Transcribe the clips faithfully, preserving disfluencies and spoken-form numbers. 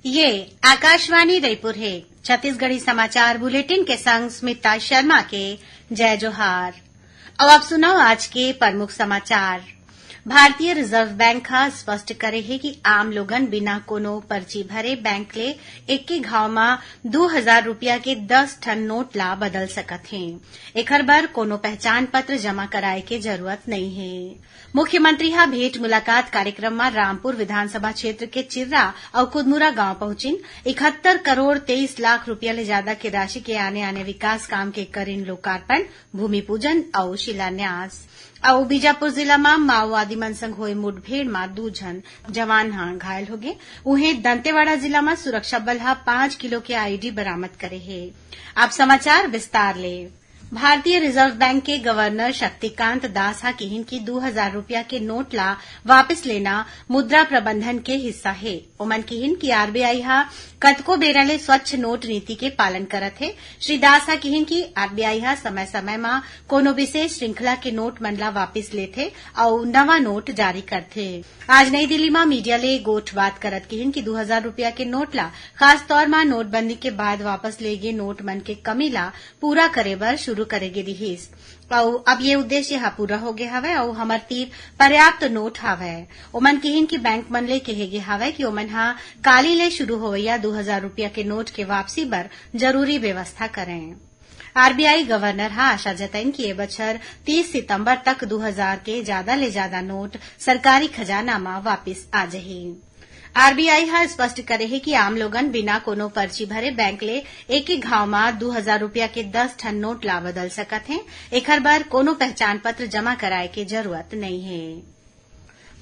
ये आकाशवाणी रईपुर हे। छत्तीसगढ़ी समाचार बुलेटिन के संग स्मिता शर्मा के जय जोहार। अब आप सुनव आज के प्रमुख समाचार। भारतीय रिजर्व बैंक ह स्पष्ट करे हे कि आम लोगन बिना कोनो पर्ची भरे बैंक ले एके घाव म दू हजार रुपया के दस ठन नोट ला बदल सकत हें। एखर बर कोनो पहचान पत्र जमा कराए के जरूरत नइ हे। मुख्यमंत्री ह भेंट मुलाकात कार्यक्रम म रामपुर विधानसभा क्षेत्र के चिर्रा अउ कुदमुरा गांव पहुंचिन। इकहत्तर करोड़ तेईस लाख रुपया ले जादा के राशि के आने-आने विकास काम के करिन लोकार्पण, भूमि पूजन अउ शिलान्यास। अउ बीजापुर जिला म माओवादी मन संग होए मुठभेड़ म दू झन जवान ह घायल होगे। उहें, दंतेवाड़ा जिला म सुरक्षा बल ह पांच किलो के आईडी बरामद करे हे। अब समाचार विस्तार ले। भारतीय रिजर्व बैंक के गवर्नर शक्तिकांत दास ह किहिन कि दू हजार रुपया के नोट ला वापिस लेना मुद्रा प्रबंधन के हिस्सा हे। ओमन किहिन कि आरबीआई ह कतको बेरा ले स्वच्छ नोट नीति के पालन करत हे। श्री दास ह किहिन कि आरबीआई ह समय-समय म कोनो विशेष श्रृंखला के नोट मन ला वापिस लेथे अउ नवा नोट जारी करथे। आज नई दिल्ली म मीडिया ले गोठबात करत किहिन कि दू हजार रुपया के नोट ला खासतौर म नोटबंदी के बाद वापस ले गे नोट मन के कमी ला पूरा करे बर शुरू करे गे रिहिस, अउ अब ये उद्देश्य ह पूरा हो गे हवय अउ हमर तीर पर्याप्त नोट हवय। ओमन किहिन कि बैंक मन ले केहे गे हवय कि ओमन ह काली ले शुरू होवइया दू हजार रुपया के नोट के वापसी बर जरूरी व्यवस्था करें। आरबीआई गवर्नर ह आशा जतइन कि ए बछर तीस सितंबर तक दू हजार के जादा ले जादा नोट सरकारी खजाना म वापिस आ जही। आरबीआई ह स्पष्ट करे हे कि आम लोगन बिना कोनो पर्ची भरे बैंक ले एक-एक घाव म दू हजार रुपया के दस ठन नोट ला बदल सकत हें। एखर बर कोनो पहचान पत्र जमा कराए के जरूरत नइ हे।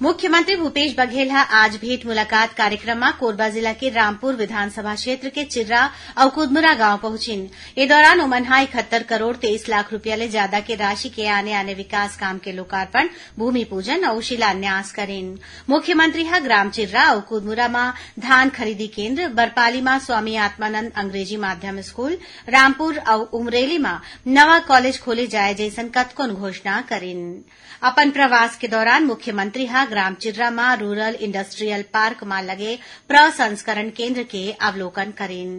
मुख्यमंत्री भूपेश बघेल ह आज भेंट मुलाकात कार्यक्रम म कोरबा जिला के रामपुर विधानसभा क्षेत्र के चिर्रा अउ कुदमुरा गांव पहुंचिन। ए दौरान ओमन ह इकहत्तर करोड़ तेईस लाख रुपया ले जादा के राशि के आने-आने विकास काम के लोकार्पण, भूमि पूजन अउ शिलान्यास करिन। मुख्यमंत्री ह ग्राम चिर्रा अउ कुदमुरा म धान खरीदी केंद्र, बरपाली म स्वामी आत्मानंद अंग्रेजी माध्यम स्कूल, रामपुर अउ उमरेली म नवा कॉलेज खोले जाए जइसन कतकोन घोषणा करिन। अपन प्रवास के दौरान मुख्यमंत्री ह ग्राम चिर्रा म रूरल इंडस्ट्रियल पार्क म लगे प्रसंस्करण केंद्र के अवलोकन करिन।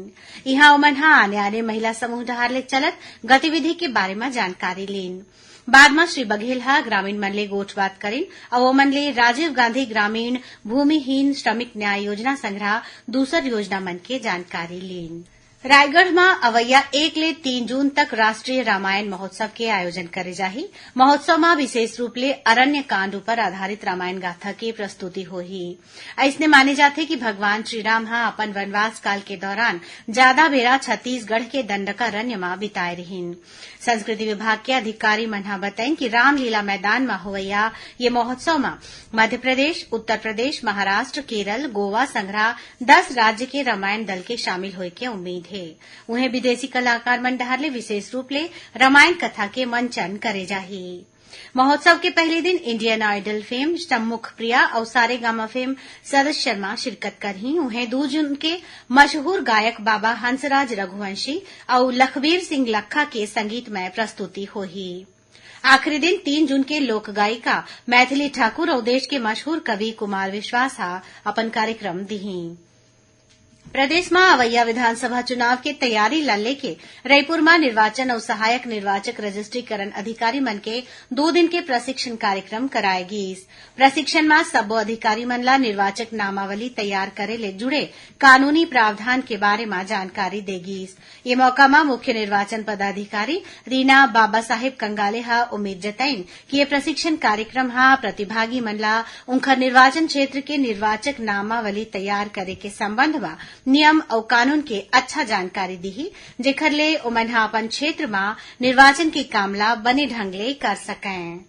इहां ओमन ह आने-आने महिला समूह डहार ले चलत गतिविधि के बारे म जानकारी लीन। बाद म श्री बघेल ह ग्रामीण मन ले गोठबात करिन अउ ओमन ले राजीव गांधी ग्रामीण भूमिहीन श्रमिक न्याय योजना संघरा दूसर योजना मन के जानकारी लीन। रायगढ़ म अवइया एक ले तीन जून तक राष्ट्रीय रामायण महोत्सव के आयोजन करे जाही। महोत्सव म विशेष रूप ले अरण्य कांड ऊपर आधारित रामायण गाथा के प्रस्तुति होही। अइसने माने जाथे कि भगवान श्री राम ह अपन वनवास काल के दौरान जादा बेरा छत्तीसगढ़ के दंडकारण्य म बिताए रिहिन। संस्कृति विभाग के अधिकारी मन ह बताइन कि रामलीला मैदान म होवइया ये महोत्सव म मध्य प्रदेश, उत्तर प्रदेश, महाराष्ट्र, केरल, गोवा संघरा दस राज्य के रामायण दल के शामिल होए के उम्मीद हे। उहें, विदेशी कलाकार मन डहार ले विशेष रूप ले रामायण कथा के मंचन करे जाही। महोत्सव के पहले दिन इंडियन आइडल फेम सम्मुख प्रिया अउ सारेगामा फेम सरज शर्मा शिरकत करही। उहें, दू जून के मशहूर गायक बाबा हंसराज रघुवंशी अउ लखबीर सिंह लक्खा के संगीतमय प्रस्तुति होही। आखिरी दिन, तीन जून के लोक गायिका मैथिली ठाकुर अउ देश के मशहूर कवि कुमार विश्वास ह अपन कार्यक्रम दिही। प्रदेश म अवइया विधानसभा चुनाव के तैयारी ल लेके रईपुर म निर्वाचन अउ सहायक निर्वाचक रजिस्ट्रीकरण अधिकारी मन के दो दिन के प्रशिक्षण कार्यक्रम कराए गीस। प्रशिक्षण म सब्बो अधिकारी मन ल निर्वाचक नामावली तैयार करे ले जुड़े कानूनी प्रावधान के बारे म जानकारी दे गीस। ये मौका म मुख्य निर्वाचन पदाधिकारी रीना बाबा साहेब कंगाले ह उम्मीद जताइन कि ये प्रशिक्षण कार्यक्रम ह प्रतिभागी मन ल उंखर निर्वाचन क्षेत्र के निर्वाचक नामावली तैयार करे के संबंध म नियम अउ कानून के अच्छा जानकारी दिही, जेखर ले ओमन ह अपन क्षेत्र म निर्वाचन के काम ल बने ढंग ले कर सकंय।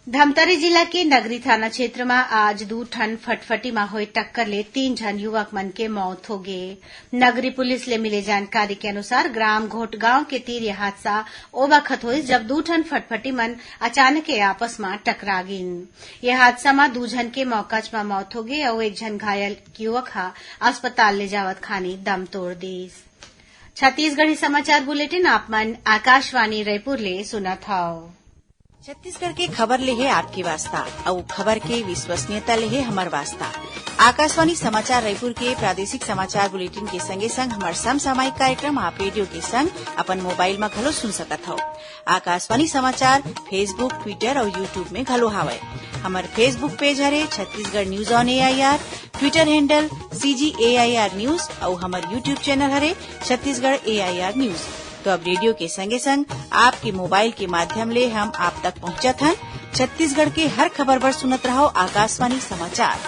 धमतरी जिला के नगरी थाना क्षेत्र म आज दू ठन फटफटी म होए टक्कर ले तीन झन युवक मन के मौत होगे। नगरी पुलिस ले मिले जानकारी के अनुसार, ग्राम घोटगांव के तीर ये हादसा ओ बखत होइस, जब दू ठन फटफटी मन अचानक आपस म टकरा गिन। ये हादसा म दू झन के मौकाच म मौत होगे अउ एक झन घायल युवक ह अस्पताल ले जावत खानी दम तोड़ दीस। छत्तीसगढ़ी समाचार बुलेटिन आप मन आकाशवाणी रायपुर ले सुनत हव। छत्तीसगढ़ के खबर ले हे आपके वास्ता, अउ खबर के विश्वसनीयता ले हे हमर वास्ता। आकाशवाणी समाचार रायपुर के प्रादेशिक समाचार बुलेटिन के संगे संग हमर समसामयिक कार्यक्रम आप रेडियो के संग अपन मोबाइल म घलो सुन सकत हव। आकाशवाणी समाचार Facebook, Twitter अउ YouTube में घलो हावय। हमर Facebook पेज हरे Chhattisgarh news on AIR, Twitter handle CG AIR news अउ हमर YouTube चैनल हरे छत्तीसगढ़ एआईआर न्यूज। तो अब रेडियो के संगे संग आपके मोबाइल के माध्यम ले हम आप तक पहुंचत हन। छत्तीसगढ़ के हर खबर बर सुनत रहव आकाशवाणी समाचार।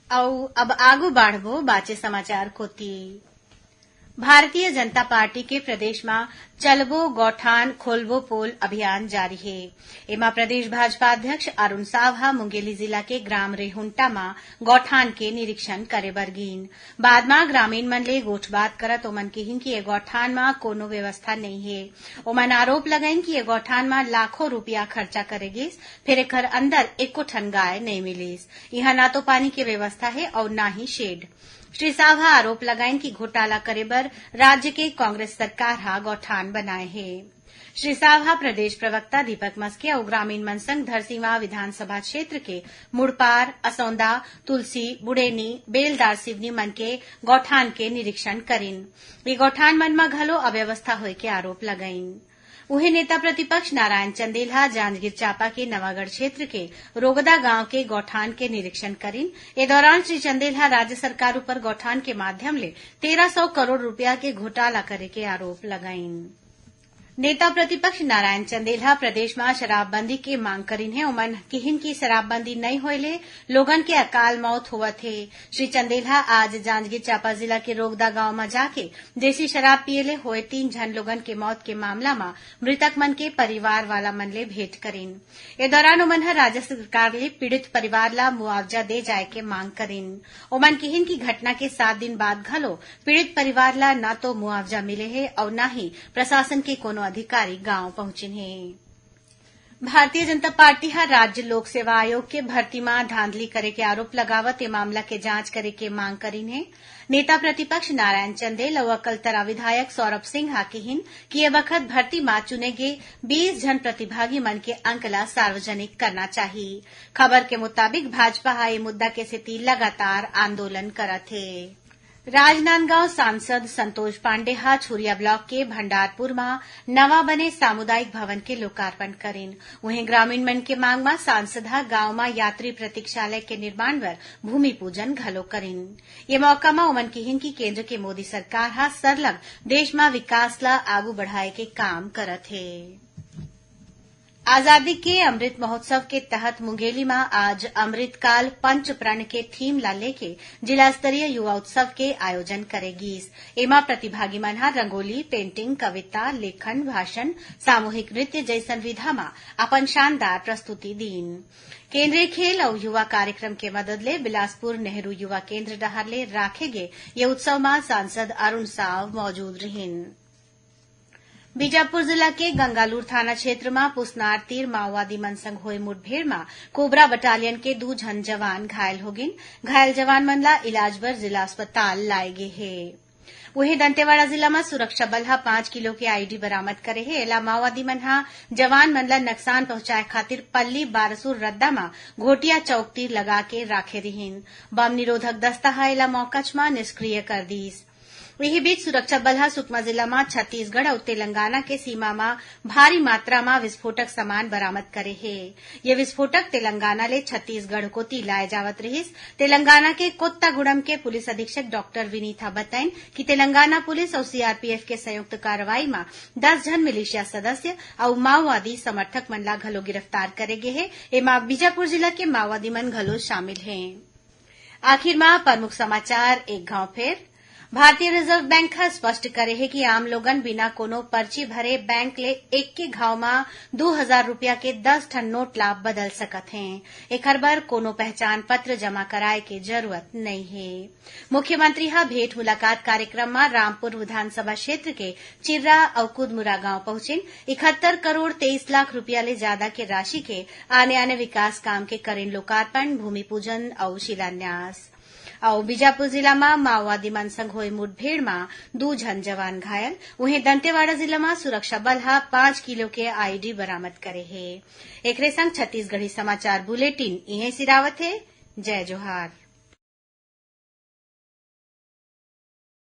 अउ अब आगू बाढ़बो बाचे समाचार कोती। भारतीय जनता पार्टी के प्रदेश म चलबो गौठान खोलबो पोल अभियान जारी हे। एमा प्रदेश भाजपा अध्यक्ष अरुण साव ह मुंगेली जिला के ग्राम रेहुंटा म गौठान के निरीक्षण करे बर गीन। बाद म ग्रामीण मन ले गोठबात करत ओमन किहिन कि ये गौठान म कोनो व्यवस्था नइ हे। ओमन आरोप लगाइन कि ये गौठान म लाखों रूपिया खर्चा करे गिस, फेर एखर अंदर एको ठन गाय नइ मिलिस। इहां ना तो पानी के व्यवस्था हे अउ ना ही शेड। श्री साव ह आरोप लगाइन कि घोटाला करे बर राज्य के कांग्रेस सरकार ह गौठान बनाए हे। श्री साव ह प्रदेश प्रवक्ता दीपक मस्के अउ ग्रामीण मन संग धरसींवा विधानसभा क्षेत्र के मुड़पार, असौंदा, तुलसी, बुड़ेनी, बेलदार सिवनी मन के गौठान के निरीक्षण करिन। ये गौठान मन म घलो अव्यवस्था होय के आरोप लगाइन। उहें, नेता प्रतिपक्ष नारायण चंदेल ह जांजगीर चांपा के नवागढ़ क्षेत्र के रोगदा गांव के गौठान के निरीक्षण करिन। ए दौरान श्री चंदेल ह राज्य सरकार ऊपर गौठान के माध्यम ले तेरह सौ करोड़ रूपिया के घोटाला करे के आरोप लगाइन। नेता प्रतिपक्ष नारायण चंदेल ह प्रदेश म शराबबंदी के मांग करिन हे। ओमन किहिन कि शराबबंदी नइ होए ले लोगन के अकाल मौत होवत हे। श्री चंदेल ह आज जांजगीर चांपा जिला के रोगदा गांव म जाके देसी शराब पिए ले होए तीन झन लोगन के मौत के मामला म मृतक मन के परिवार वाला मन ले भेंट करिन। ए दौरान ओमन ह राज्य सरकार ले पीड़ित परिवार ला मुआवजा दे जाए के मांग करिन। ओमन किहिन कि घटना के सात दिन बाद घलो पीड़ित परिवार ला ना तो मुआवजा मिले हे अउ ना ही प्रशासन के कोनो अधिकारी गांव पहुंचिन हे। भारतीय जनता पार्टी ह राज्य लोक सेवा आयोग के भर्ती म धांधली करे के आरोप लगावत ए मामला के जांच करे के मांग करिन हे। नेता प्रतिपक्ष नारायण चंदेल अउ अकलतरा विधायक सौरभ सिंह ह किहिन कि ए बखत भर्ती म चुने गे बीस झन प्रतिभागी मन के अंक ला सार्वजनिक करना चाही। खबर के मुताबिक भाजपा ह ए मुद्दा के सेती लगातार आंदोलन करत हे। राजनांदगांव सांसद संतोष पांडे ह छुरिया ब्लॉक के भंडारपुर म नवा बने सामुदायिक भवन के लोकार्पण करिन। उहें, ग्रामीण मन के मांग म सांसद ह गांव म यात्री प्रतीक्षालय के निर्माण बर भूमि पूजन घलो करिन। ये मौका म ओमन किहिन कि केंद्र के मोदी सरकार ह सरलग देश म विकास ल आगू बढ़ाए के काम करत हे। आजादी के अमृत महोत्सव के तहत मुंगेली म आज अमृतकाल पंच प्रण के थीम ला लेके जिला स्तरीय युवा उत्सव के आयोजन करे गीस। एमा प्रतिभागी मन ह रंगोली, पेंटिंग, कविता, लेखन, भाषण, सामूहिक नृत्य जइसन विधा म अपन शानदार प्रस्तुति दीन। केंद्रीय खेल अउ युवा कार्यक्रम के मदद ले बिलासपुर नेहरू युवा केंद्र डहार ले राखे गे ये उत्सव म सांसद अरुण साव मौजूद रिहिन। बीजापुर जिला के गंगालूर थाना क्षेत्र म पुसनार तीर माओवादी मन संग होए मुठभेड़ म कोबरा बटालियन के दू झन जवान घायल हो गिन। घायल जवान मन ला इलाज बर जिला अस्पताल लाए गे हे। उहें, दंतेवाड़ा जिला म सुरक्षा बल ह पाँच किलो के आईडी बरामद करे हे। एला माओवादी मन ह जवान मन ला नकसान पहुंचाए खातिर पल्ली बारसूर रद्दा म घोटिया चौक तीर लगा के राखे रिहिन। बम निरोधक दस्ता ह एला मौकाच म निष्क्रिय कर दीस। इही बीच, सुरक्षा बल ह सुकमा जिला म छत्तीसगढ़ अउ तेलंगाना के सीमा म भारी मात्रा म विस्फोटक सामान बरामद करे हे। ये विस्फोटक तेलंगाना ले छत्तीसगढ़ कोति लाए जावत रिहिस। तेलंगाना के कोत्तागुड़म के पुलिस अधीक्षक डॉक्टर विनीत ह बताइन कि तेलंगाना पुलिस अउ सीआरपीएफ के संयुक्त कार्रवाई म दस झन मिलिशिया सदस्य अउ माओवादी समर्थक मन ला घलो गिरफ्तार करे गे हे। एमा बीजापुर जिला के माओवादी मन घलो शामिल हें। आखिर म प्रमुख समाचार एक घांव फेर। भारतीय रिजर्व बैंक ह स्पष्ट करे हे कि आम लोगन बिना कोनो पर्ची भरे बैंक ले एक के घांव म दू हजार रुपया के दस ठन नोट ला बदल सकत हें। एखर बर कोनो पहचान पत्र जमा कराए के जरूरत नइ हे। मुख्यमंत्री ह भेंट मुलाकात कार्यक्रम म रामपुर विधानसभा क्षेत्र के चिर्रा अउ कुदमुरा गांव पहुंचिन। इकहत्तर करोड़ तेईस लाख रुपया ले जादा के राशि के आने-आने विकास काम के करिन लोकार्पण, भूमि पूजन अउ शिलान्यास। अउ बीजापुर जिला म माओवादी मन संग होए मुठभेड़ म दू झन जवान घायल। उहें, दंतेवाड़ा जिला म सुरक्षा बल ह पाँच किलो के आईडी बरामद करे हे। एकरे संग छत्तीसगढ़ी समाचार बुलेटिन इहें सिरावत हे। जय जोहार।